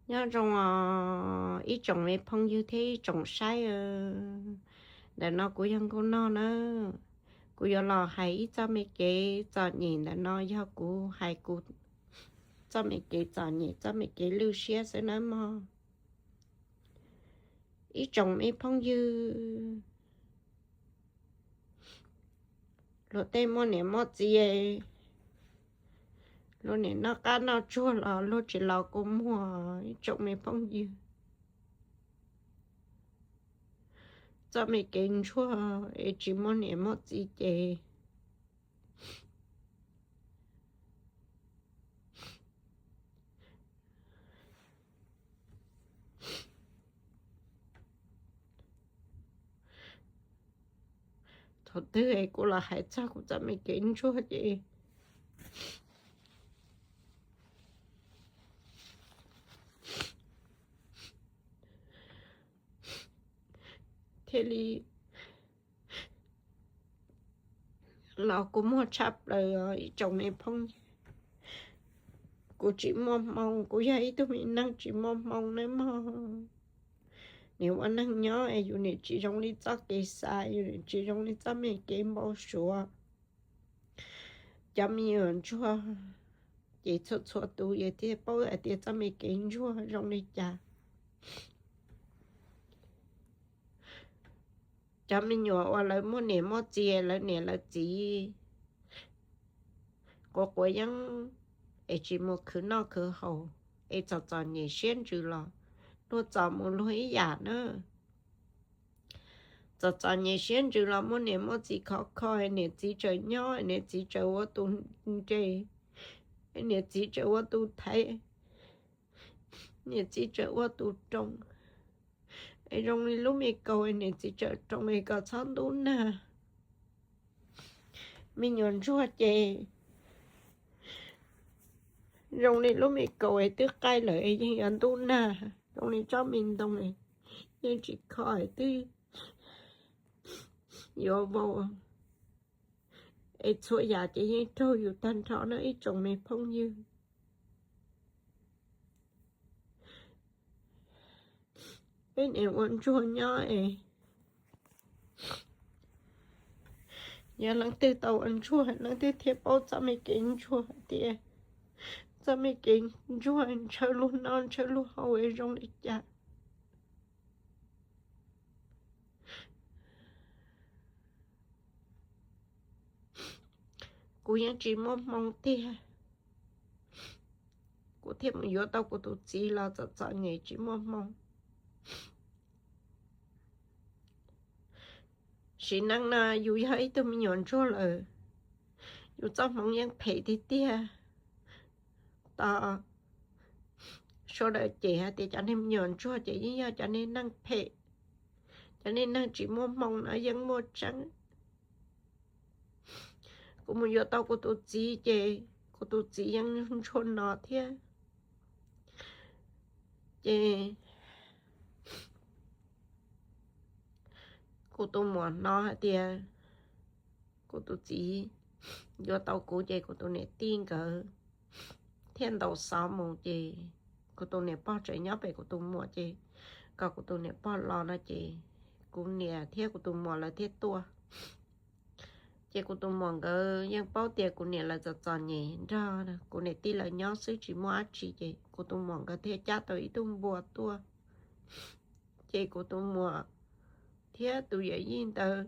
Nyob zoo os ib tsoom me phooj ywg thiab ib tsoom saib. Ntawm no kuv yog Nkauj Nog na. Kuv yuav los hais ib txoj me kev txom nyem. Ntawm no yog kuv hais kuv txoj me kev txom nyem, txoj me kev lwj siab xwb nawb mog. Ib tsoom me phooj ywg, luag tej muaj niam muaj txiv, luag niam noj qab noj tsuag los luag tsis los kua muag. Ib tsoom me phooj ywg, txoj me kev ntsuag es tsis muaj niam muaj txiv ces thaum twg es kuv los hais txog kuv txoj me kev ntsuag ces thiaj li los kua muag tshaj plaws os ib tsoom me phooj ywg. Kuv tsis muaj hmoo, kuv yog ib tug me neeg tsis muaj hmoo nawb mog. Niam ua neeg nyob es yus niam tsis zoo li txoj kev xav, yus niam tsis zoo li txoj me kev npau suav. Cov me nyuam ntsuag ces txhua txhua tus yeej thiaj paub hais tias txoj me kev ntsuag zoo li cas. Cov me nyuam uas lawv muaj niam muaj txiv, lawv niam lawv txiv quav quav yeeb es tsis mus khwv noj khwv haus, es txom txom nyem siab ntsws los luag txom mus luag ib yam na. Txom txom nyem siab ntsws los muaj niam muaj txiv khov kho, niam txiv tseem nyob, niam txiv tseem ua tus nres, niam txiv tseem ua tus thaiv, niam txiv tseem ua tus roos. Es zoo li lub me kaus niam txiv tseem roos es kom txhob ntub nag. Me nyuam ntsuag ces zoo li lub me kaus es twb qaij lawm es yeej yuav ntub nag, zoo li tsob me ntoo yeej tsis kho es twb yuav vau. Es txhua yam ces yeej raug yus tag nrho na ib tsoom me phooj ywg. Peb niam ua ntsuag nyob es yog leej twg tau ua ntsuag leej twg thiaj paub txoj me kev ntsuag tias txoj me kev ntsuag ntshaw luag noj ntshaw luag haus es zoo li cas. Kuv yeej tsis muaj hmoo tiag, kuv thiaj mus yuav tau kuv tus txiv los txom txom nyem tsis muaj hmoo. Sim neej no yus yog ib tug me nyuam ntsuag lawm, yus txoj hmoov yeej phem tiag tiag. Tos sawv daws cem hais tias cov niag me nyuam ntsuag ces yeej yog cov niag neeg phem, cov niag neeg tsis muaj hmoo no yeej muaj tseeb. Kuv mus yuav tau kuv tus txiv ces kuv tus txiv yeej ntsuag no thiab. Ces kuv tus muam hnov hais tias kuv tus txiv yuav tau kuv ces kuv tus niam tij nkawd thiaj ntaus xov mus ces kuv tus niam pog tseem nyob pem kuv tus muam ces kom kuv tus niam pog los no ces kuv niam thiab kuv tus muam lawv thiaj tuaj. Ces kuv tus muam nkawd yeej paub tias kuv niam lawv txom txom nyem nrog kuv niam tij lawv nyob xwb tsis muaj dab tsi ces kuv tus muam nkawd thiaj cab tau ib tug npua tuaj. Ces kuv tus muam thiab tus yawm yij ntawd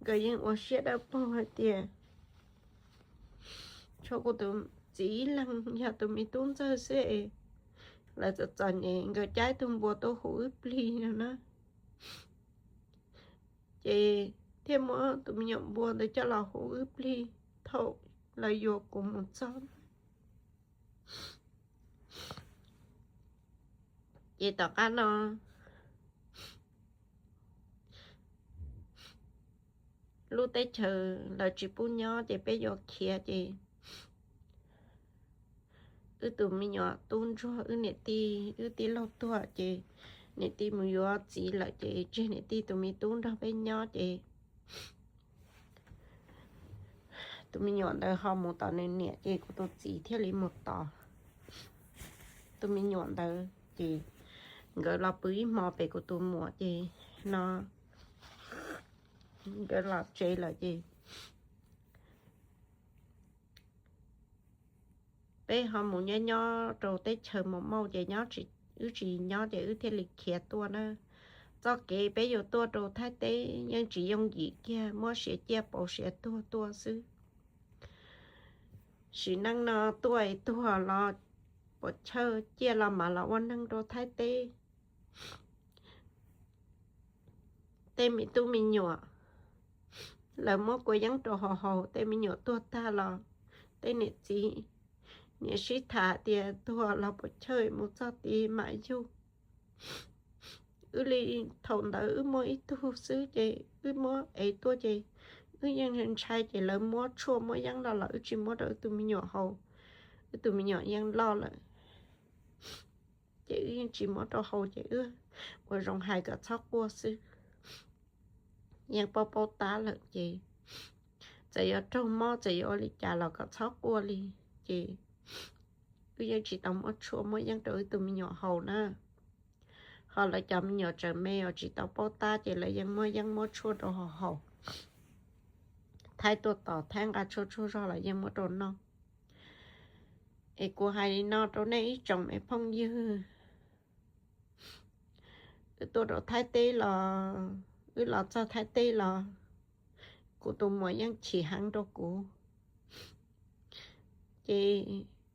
nkawd yeej ua siab dawb paug hais tias tshuav kuv tus txiv ib leeg yog tus me tub ntxawg xwb es lawv txom txom nyem nkawd cab ib tug npua tuaj hu wb plig no na. Ces thiaj muab tus me nyuam npua ntawd coj los hu wb plig thaum lawv yuav kuv mus txog. Ces tom qab no lub teb chaws lawv tsis pub nyob ces peb yuav khiav ces wb tus me nyuam tub ntsuag wb niam tij wb tij laug tuag ces niam tij mus yuav txiv lawm ces tseg niam tij tus me tub nrog peb nyob ces tus me nyuam ntawd ho mus tom nws niam ces kuv tus txiv thiaj li mus tos. tus me nyuam ntawd ces nkawd los pw ib hmo pem kuv tus muam ces no nkawd los tsev lawm ces peb ho mus nyob nyob rau teb chaws Mos Mauj ces nyob, wb tsis nyob ces wb thiaj li khiav tuaj na. Txoj kev peb yuav tuaj rau Thaib teb yeej tsis yooj yim kiag, muab siav ciaj pauv siav tuag tuaj xwb. Sim neej no tuaj es tuag los puas chawj, ciaj los mam los ua neeg rau Thaib teb. Tej me tub me nyuam, lawv muab kua yeeb rau haus haus, tej me nyuam tuag tag los tej niam txiv niam sib tham tias tuag los puas chawj, mus txog tid mam yug. Wb li thaum ntawd wb muaj ib tug xwb ces wb muab ev tuaj ces wb yeej ntshai ces lawv muab tshuaj muab yeeb los los wb tsis muab rau wb tus me nyuam haus. Wb tus me nyuam yeej loj lawm ces wb yeej tsis muab rau haus ces wb ua zoo hais kom txhob quaj xwb. Yeej paub paub tab lawm ces txawm yuav raug mob txawm yuav ua li cas los kom txhob quaj li. Ces wb yeej tsis tau muab tshuaj muab yeeb rau wb tus me nyuam haus na. Ho lawv cov me nyuam tseem me uas tsis tau paub tab ces lawv yeej muab yeeb muab tshuaj rau haus haus. Thaib tuaj tos, Thaib nqa tshuaj tsaug zog los yeej muab rau noj. Es kuv hais li no rau nej ib tsoom me phooj ywg, wb tuaj rau Thaib teb los, wb los txog Thaib teb los kuv tus muam yeej chim heev rau kuv. Ces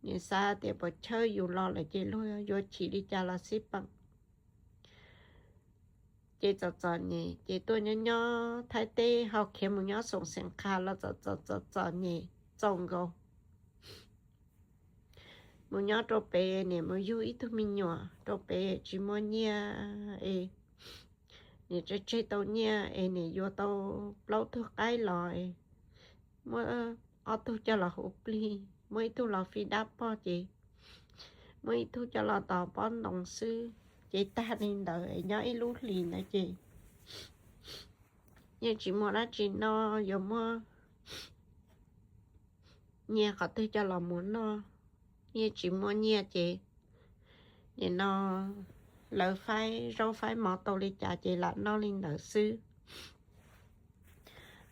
nim xav tias puas chawj, yus los lawm ces luag yuav chim li cas los xij peem. Ces txom txom nyem ces tuaj nyob nyob Thaib teb, ho khiav mus nyob Xoom Xeem Qha los txom txom txom nyem txaus nkaus. Mus nyob rau pem nim mus yug ib tug me nyuam rau pem tsis muaj nyiaj es nim tseg tseg tau nyiaj es nim yuav tau plaub tug qaib los es muab ob tug coj los hu plig, muab ib tug los fij dab pog ces muab ib tug coj los tos pob ntoo xwb. Ces tag li ntawd es nyob ib lub hlis ntawd ces yeej tsis muaj dab tsi noj, yuav muab nyiaj qhov twg coj los mus noj, yeej tsis muaj nyiaj ces nim no lawv faib zaub faib mov tau li cas ces lam noj li ntawd xwb.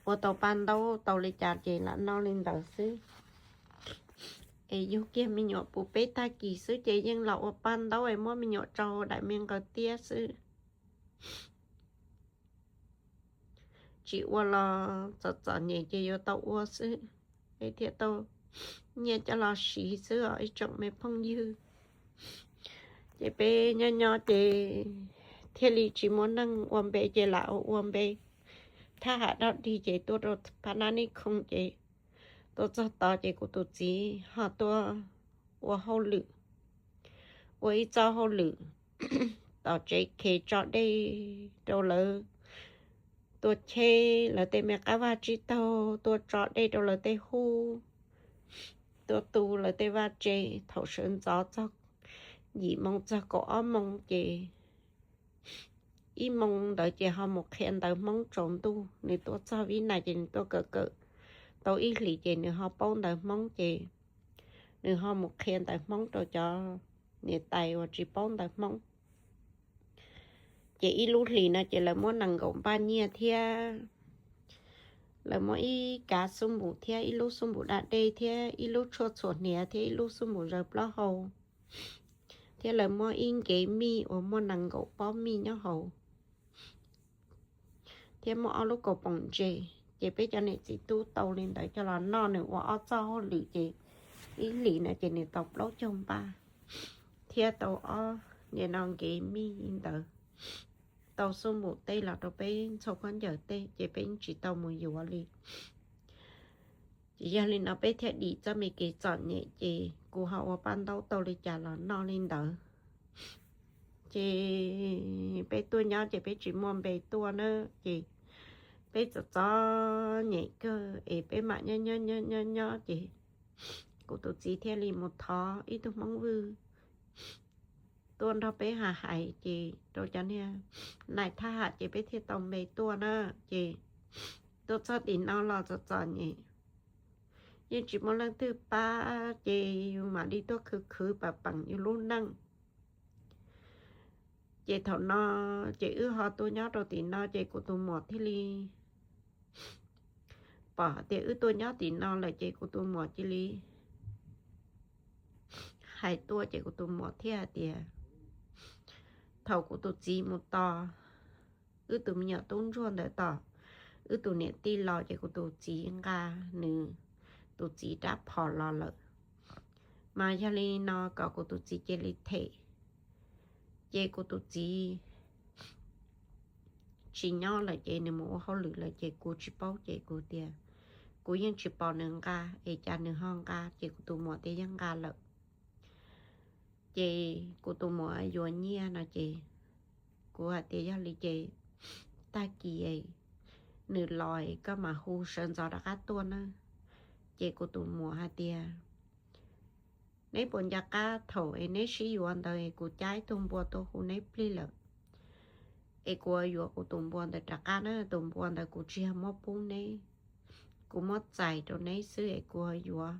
Ua tau paj ntaub tau li cas ces lam noj li ntawd xwb. Es yug kiag me nyuam puv peb tag kis xwb ces yeej los ua paj ntaub es muab me nyuam tso daim me nqaws tiab xwb. Tsis ua los txom txom nyem ces yuav tau ua xwb, es thiaj tau nyiaj coj los siv xwb os ib tsoom me phooj ywg. Ces peb nyob nyob ces thiaj li tsis muaj neeg ua npe ces lam ua npe thab ham dog dig ces tuaj rau Phab Nab Nij Khoom ces tuaj txog tod ces kuv tus txiv ho tuaj ua hauj lwm, ua ib txoj hauj lwm tom tsev khes tso dej rau lawv, tuaj cheb lawv tej me qab vaj tsib taug, tuaj tso dej rau lawv tej hub, tuaj tu lawv tej vaj tse. Thaum sawv ntxov txog yim moo txog kaum ob moo ces ib moo ntawd ces ho mus qhia ntawv Hmoob tsaus ntuj. Nws tuaj txog Vib Nais ces nws tuaj kawm kawm tau ib hlis ces nws ho paub ntawv Hmoob ces nws ho mus qhia ntawv Hmoob rau cov niam tais uas tsis paub ntawv Hmoob. Ces ib lub hlis no ces lawv muab nees nkaum npaj nyiaj thiab, lawv muab ib kav xub npum thiab ib lub xub npum da dej thiab ib lub tshuaj txhuam hniav thiab ib lub xub npum zaws plaub hau thiab lawv muab ib nkev mij uas muaj nees nkaum pob mij nyob hauv thiab muaj ob lub kaus poom ntses. Ces peb cov niam txiv tub tau li ntawd coj los noj, nws ua ob txoj hauj lwm ces ib hlis no ces nws tau plaub caug npaj thiab tau ob niam no nkev mij ntawd, tau xub npum tej los rau peb ntxhua khaub ncaws tej ces peb tsis tau mus yuav li. Ces yog li no peb thiaj dim txoj me kev txom nyem ces kuv ho ua paj ntaub tau li cas los noj li ntawd. Ces peb tuaj nyob ces peb tsis muaj npe tuaj na, ces peb txom txom nyem kawg es peb mam nyob nyob nyob nyob nyob ces kuv tus txiv thiaj li mus thov ib tug Hmoob Vwj tuaj nrog peb hais hais ces rau cov niag nais thab ham ces peb thiaj tau npe tuaj na. Ces tuaj txog tim no los txom txom nyem, yeej tsis muaj leej twg pab ces yus mam li tuaj khwv khwv pam peem yus lub neej. Ces thaum no ces wb ho tuaj nyob rau tim no ces kuv tus muam thiaj li pom hais tias wb tuaj nyob tim no lawm ces kuv tus muam cia li hais tuaj ces kuv tus muam thiaj hais tias thaum kuv tus txiv mus tos wb tus me nyuam tub ntsuag ntawd tom wb tus niam tij los ces kuv tus txiv nqa nws tus txiv rab phom los lawm. Mas yog li no kom kuv tus txiv cia li them, ces kuv tus txiv tsis nyob lawm ces nws mus ua hauj lwm lawm ces kuv tsis paub ces kuv tias kuv yeej tsis pom nws nqa es cas nws ho nqa, ces kuv tus muam tias yeej nqa lawm. Ces kuv tus muam yuav nyiaj no ces kuv hais tias yog li ces tag kis nws los koj mam hu sawv ntxov rov qab tuaj na. Ces kuv tus muam hais tias neb puas nco qab thaum es neb sib yuav ntawd kuv cab ib tug npua tuaj hu neb plig lawm, es kuv yuav kuv tus npua ntawd rov qab na, tus npua ntawd kuv tsis yog muab pub neb, kuv muab txais rau neb xwb es kuv yuav.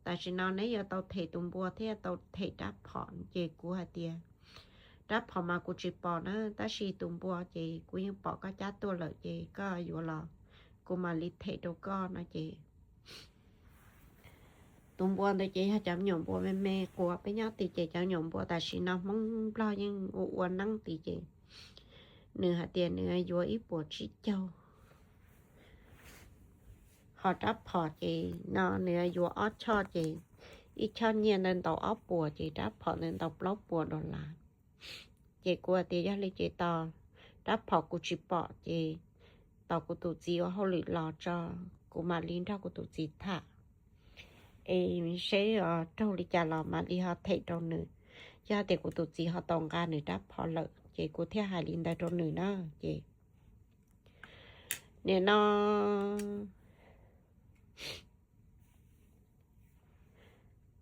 Tam sim no neb yuav tau them tus npua thiab tau them rab phom, ces kuv hais tias rab phom mas kuv tsis pom na, tab sis tus npua ces kuv yeej pom koj cab tuaj lawm ces koj yuav los kuv mam li them rau koj no ces tus npua ntawd ces yog cov me nyuam npua me me quas peb nyob tid ces cov me nyuam npua tam sim no Hmoob Nplog yeej ua ua neeb tid ces nws hais tias nws yuav ib puas tsib caug. Ho rab phom ces no nws yuav ob choj ces ib choj nyiaj ntawd ntaus ob puas ces rab phom ntawd ntaus plaub puas dollar. Ces kuv hais tias yog li ces tos rab phom kuv tsis pom ces tos kuv tus txiv ua hauj lwm los tso, kuv mam li nrog kuv tus txiv tham es seb raug li cas los mam li ho them rau nws. Yog tias kuv tus txiv ho tau nqa nws rab phom lawm ces kuv thiaj hais li ntawd rau nws na. Ces nim no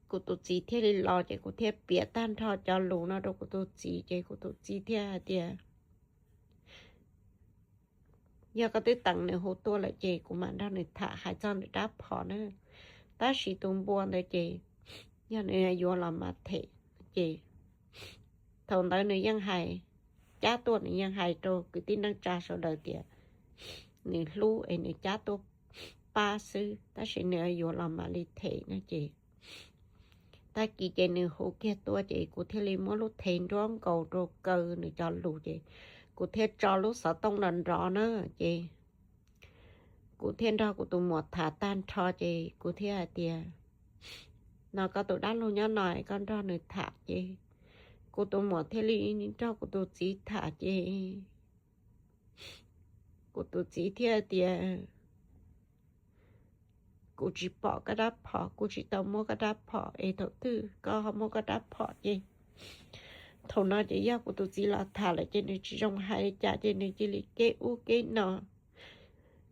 kuv tus txiv thiaj li los ces kuv thiaj piav tag nrho cov lus no rau kuv tus txiv ces kuv tus txiv thiaj hais tias yog koj twb teev nws hu tuaj lawm ces kuv mam nrog nws tham hais txog nws rab phom na. Tab sis tus npua ntawd ces yog nws yuav los mas them. Ces thaum ntawd nws yeej hais, cab tuaj nws yeej hais rau kwv tij neej tsa sawv daws tias nws hlub es nws cab tuaj pab xwb, tab sis nws yuav los mam li them no ces tag kis ces nws hu kiag tuaj ces kuv thiaj li muab lub thev nruab nkaus rau kaw nws cov lus ces kuv thiaj tso lub xov tooj nrov nrov na. Ces kuv thiaj nrog kuv tus muam tham tag nrho ces kuv thiaj hais tias no koj tus dab laug nyob no koj nrog nws tham ces kuv tus muam thiaj li nrog kuv tus txiv tham ces kuv tus txiv thiaj tias kuv tsis pom koj rab phom, kuv tsis tau muab koj rab phom es thaum twg koj ho muab koj rab phom ces thaum no ces yog kuv tus txiv los tham lawm ces nws tsis zoo hais li cas ces nws cia li keb ub keb no.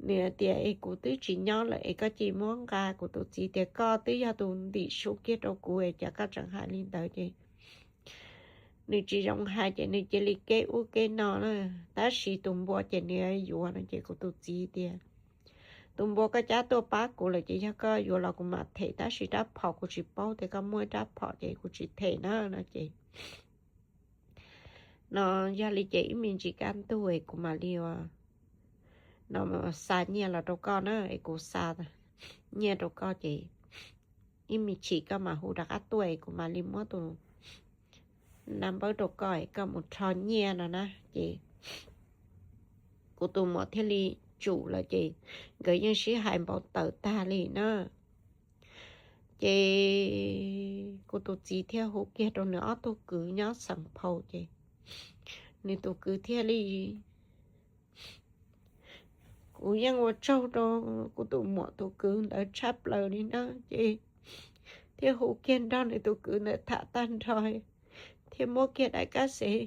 Nws hais tias es kuv twb tsis nyob lawm es koj cia li muab nqa. Kuv tus txiv tias koj twb yog tus ntim su kiag rau kuv es cas koj tseem hais li ntawd ces nws tsis zoo hais ces nws cia li keb ub keb no na. Tab sis tus npua ces nws yuav no ces kuv tus txiv tias tus npua koj cab tuaj pab kuv lawm ces yog koj yuav los kuv mam them, tab sis rab phom kuv tsis paub tias koj muaj rab phom ces kuv tsis them na no ces no yog li ces ib me ntsis kaj ntug es kuv mam li no xa nyiaj los rau koj na, es kuv xa nyiaj rau koj ces ib me chim koj mam hu rov qab tuaj es kuv mam li muab tus naj npawb rau koj es koj mus rho nyiaj no na. Ces kuv tus muam thiaj li tsum lawm ces nkawd yeej sib hais npau taws tag li na. Ces kuv tus txiv thiaj hu kiag rau nws ob tug kwv nyob Xeem Phau ces nws tus kwv thiaj li, kuv yeej ua tsaug rau kuv tus muam tus kwv ntawd tshaj plaws li na. Ces thiaj hu kiag nrog nws tus kwv ntawd tham tag nrho thiaj muab kiag daim kab xev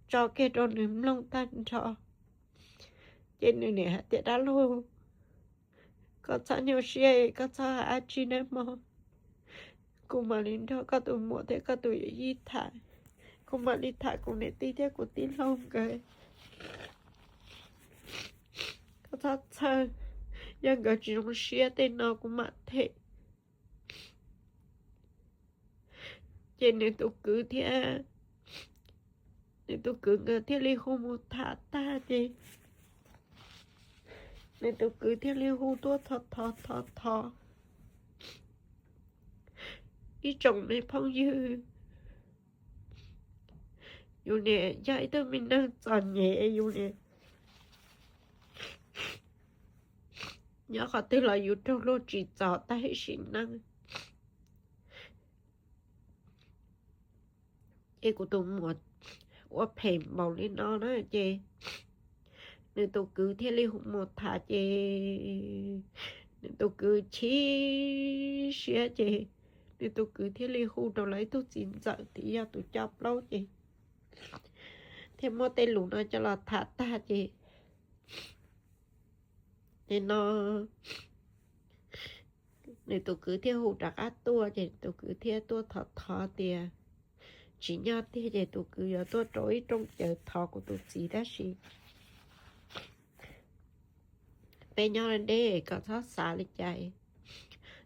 tso kiag rau nws mloog tag nrho. Ces nws niam hais tias dab laug, koj txhob nyuaj siab, koj txhob hais dab tsi nawb mog. Kuv mam li nrog koj tus muam thiab koj tus yawm yij tham, kuv mam li tham kuv niam tij thiab kuv tij laug nkawd. Koj txhob txhawj, Yog nkawd tsis zoo siab tej no kuv mam them. Ces nws tus kwv thiab, nws tus kwv nkawd thiaj li hu mus tham tag ces nws tus kwv thiaj li hu tuaj thov thov thov thov. Ib tsoom me phooj ywg, yus niam yog ib tug me neeg txom nyem, yus niam nyob qhov twg los yus raug luag tsim txom tag ib sim neej. Ces kuv tus muam ua phem npaum li no na ces nws tus kwv thiaj li hu mus tham ces nws tus kwv chim siab ces nws tus kwv thiaj li hu rau lawv ib tug txiv ntxawm tias yog tus coj plaub ces thiaj muab tej lus no coj los tham tag ces no nws tus kwv thiaj hu rov qab tuaj ces tus kwv thiaj tuaj thov thov tias tsis nyog tiag ces tus kwv yuav tuaj rau ib rooj cawv thov kuv tus txiv tab sis peb nyob deb kom txhob xav li cas,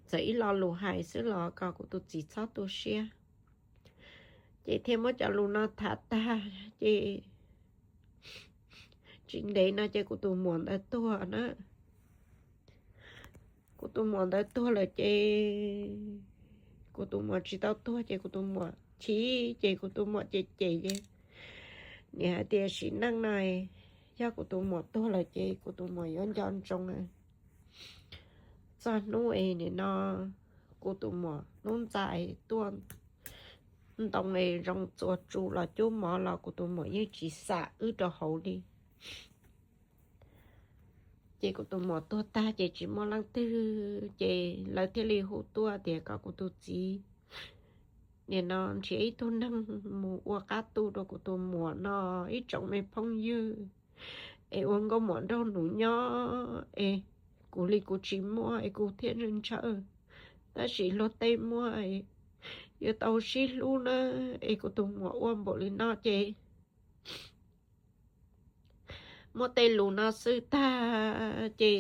txawm ib lo lus hais xwb los kom kuv tus txiv txhob tu siab. Ces thiaj muab cov lus no tham tag ces tsis ntev no ces kuv tus muam ntawd tuag na. Kuv tus muam ntawd tuag lawm ces kuv tus muam tsis tau tuag ces kuv tus muam chim ces kuv tus muam cem cem ces nim hais tias sim neej no yog kuv tus muam tuag lawm ces kuv tus muam yuav nco ntsoov txog hnub es nim no kuv tus muam hnub ntxa tuaj ntoo es zoo txua tsu los cub mov los kuv tus muam yeej tsis xam wb rau hauv li. Ces kuv tus muam tuag tag ces tsis muaj leej twg ces lawv thiaj li hu tuaj tias kom kuv tus txiv nim no nrhiav ib tug neeg mus ua qab tu rau kuv tus muam no, ib tsoom me phooj ywg, es ua nkauj muam nraug nus nyob es kuv li kuv tsis muaj es kuv thiaj ntshaw, tab sis luag tej muaj yuav tau sib hlub na, es kuv tus muam ua npaum li no ces muab tej lus no xwb tag ces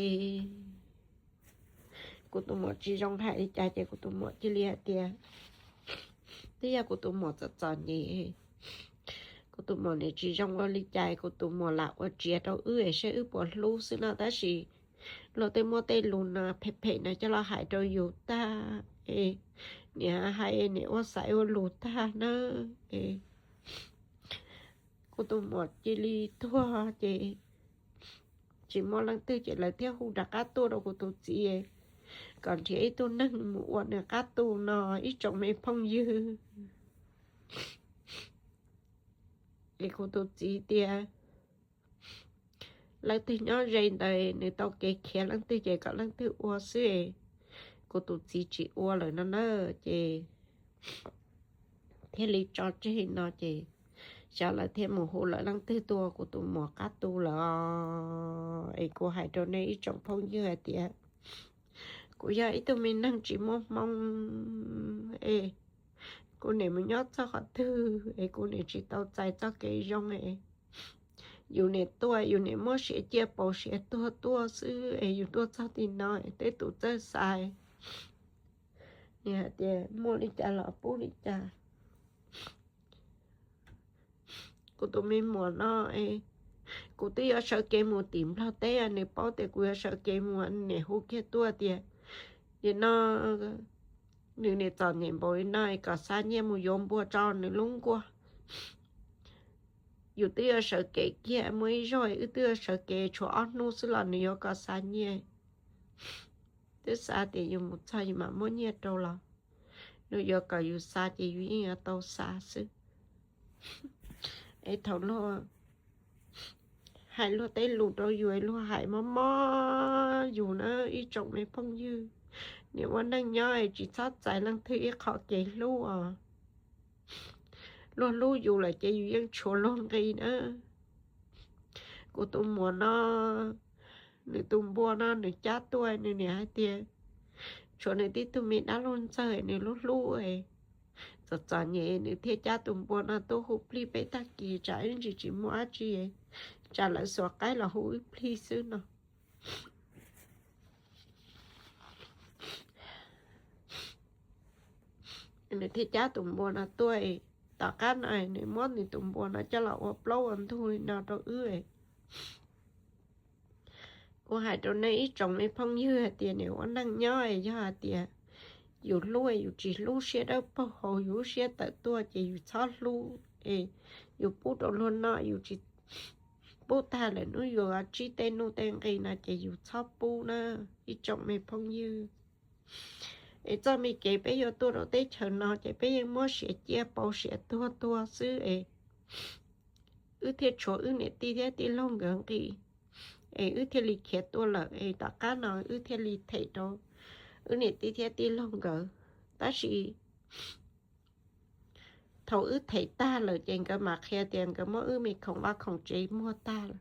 kuv tus muam tsis zoo hais li cas ces kuv tus muam cia li hais tias twb yog kuv tus muam txom txom nyem, kuv tus muam nim tsis zoo ua li cas kuv tus muam lam ua tsiav rau wb es saib wb puas hlub xwb no, tab sis luag tej muab tej lus no phem phem no coj los hais rau yus tag es nim hais nim ua xaiv ua lus tag na es kuv tus muam cia li tuag ces tsis muaj leej twg ces lawv thiaj hu rov qab tuaj rau kuv tus txiv kom nrhiav ib tug neeg mus ua nws qab tu no, ib tsoom me phooj ywg. Es kuv tus txiv tias leej twg nyob ze ntawd nws tau kev khiav leej twg ces kom leej twg ua xwb, kuv tus txiv tsis ua lawm no na ces thiaj li tso tseg no ces xyov lawv thiaj mus hu lawm leej twg tuaj kuv tus muam qab tu lawm. Es kuv hais rau nej ib tsoom phooj ywg hais tias kuv yog ib tug me neeg tsis muaj hmoo es kuv nim mus nyob txog qhov twg es kuv nim tsis tau txais txoj kev zoo es yus nim tuaj yus nim muab siav ciaj pauv siav tuag tuaj xwb es yus tuaj txog tim no es tej tus txawj xav nim hais tias muaj li cas los pub li cas. Kuv tus me muam no es kuv twb yuav sawv kev mus tim Nplog teb, nws paub tias kuv yuav sawv kev mus nim hu kiag tuaj tias nim no nws nim txom nyem npaum li no kom xa nyiaj mus yuav npua tso nws lub nkuaj. Yus twb yuav sawv kev kiag, muaj ib zaug wb twb yuav sawv kev tshuav ob hnub xwb los nws yuav kom xa nyiaj. Twb xav tias yus mus txog yus mam muab nyiaj rau los nws yuav kom yus xa ces yus yeej yuav tau xa xwb. Es thaum luag hais luag tej lus rau yus, luag hais mob mob yus na ib tsoom me phooj ywg. Nim ua neej nyob es tsis txhob txais leej twg ib qho kev hlub os. Luag hlub yus lawm ces yus yeej tshuav luag nqi na. Kuv tus muam no, nws tus npua no nws cab tuaj, nws niam hais tias tshuav nws tib tug me dab luj ntxawg nws hlub hlub, txom txom nyem nws thiaj cab tus npua no tuaj hu plig peb tag kis, tsam ib ntsis tsis muaj dab tsi, tsam lawv xuas qaib los hu wb plig xwb no. nws thiaj cab tus npua no tuaj. Tom qab no nws muab nws tus npua no coj los ua plaub ua ntug li no rau wb. Kuv hais rau nej ib tsoom me phooj ywg hais tias nws ua neej nyob yog hais tias yus hlub yus tsis hlub siab dawb paug hauv yus lub siab tawm tuaj ces yus txhob hlub. Es yus pub rau luag noj yus tsis pub tag lawm hnub yuav tsib tej nuj tej nqi no ces yus txhob pub na ib tsoom me phooj ywg. Es txoj me kev peb yuav tuaj rau teb chaws no ces peb yeej muab siav ciaj pauv siav tuag tuag xwb es wb thiaj tshuav wb niam tij thiab tij laug nkawd nqi es wb thiaj li khiav tuaj lawm. Es tom qab no wb thiaj li them rau wb niam tij thiab tij laug nkawd. Tab sis thaum wb them tag lawm ces nkawd mam qhia tias nkawd muab wb me khoom vaj khoom tsev muag tag lawm,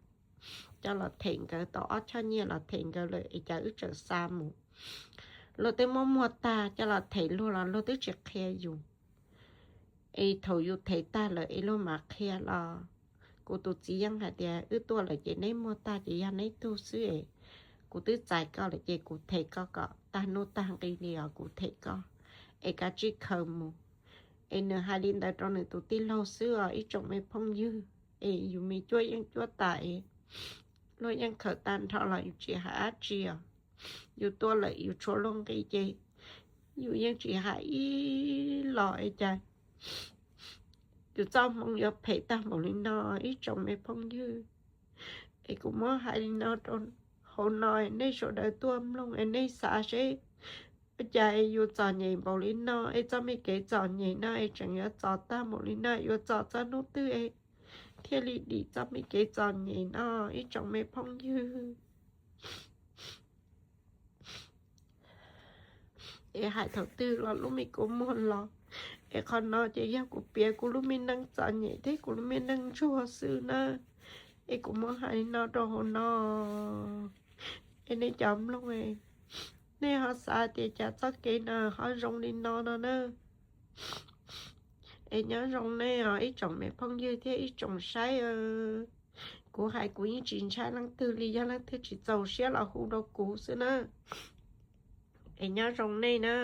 coj los them nkawd tau ob choj nyiaj los them nkawd lawm es cas wb tseem xa mus. Luag twb muab muag tag coj los them luag los luag twb tsis qhia yus. Es thaum yus them tag lawm es luag mam qhia los kuv tus txiv yeej hais tias wb tuaj lawm ces neb muag tag ces yog neb tug xwb es kuv twb txais koj lawm ces kuv them koj kom tag nuj tag nqi li os kuv them koj es kav tsij khaws mus. Es nws hais li ntawd rau nws tus tij laug xwb os ib tsoom me phooj ywg. Es yus me cuab yeej cuab tas es luag yeej khaws tag nrho los yus tsis hais dab tsi os. Yus tuaj lawm yus tshuav luag nqi ces yus yeej tsis hais ib los es cas yus txoj hmoo yuav phem tag npaum li no ib tsoom me phooj ywg. Es kuv muab hais li no rau hauv no nej sawv daws tuaj mloog es nej xav seb cas yus txom nyem npaum li no es txoj me kev txom nyem no es tseem yuav txom tag npaum li no, yuav txom txog hnub twg es thiaj li dim txoj me kev txom nyem no ib tsoom me phooj ywg. Es hais thaum twg los lub me kua muag los, es qhov no ces yog kuv piav kuv lub me neej txom nyem thiab kuv lub me neej ntsuag xwb na. Es kuv muab hais li no rau hauv no, es nej cov mloog, nej ho xav tias cas txoj kev no ho zoo li no no na. Es nyob zoo nej os ib tsoom me phooj ywg thiab ib tsoom saib. Kuv hais kuv yeej tsis ntshai leej twg li, yog leej twg tsis txaus siab los hu rau kuv xwb na. Es nyob zoo nej na.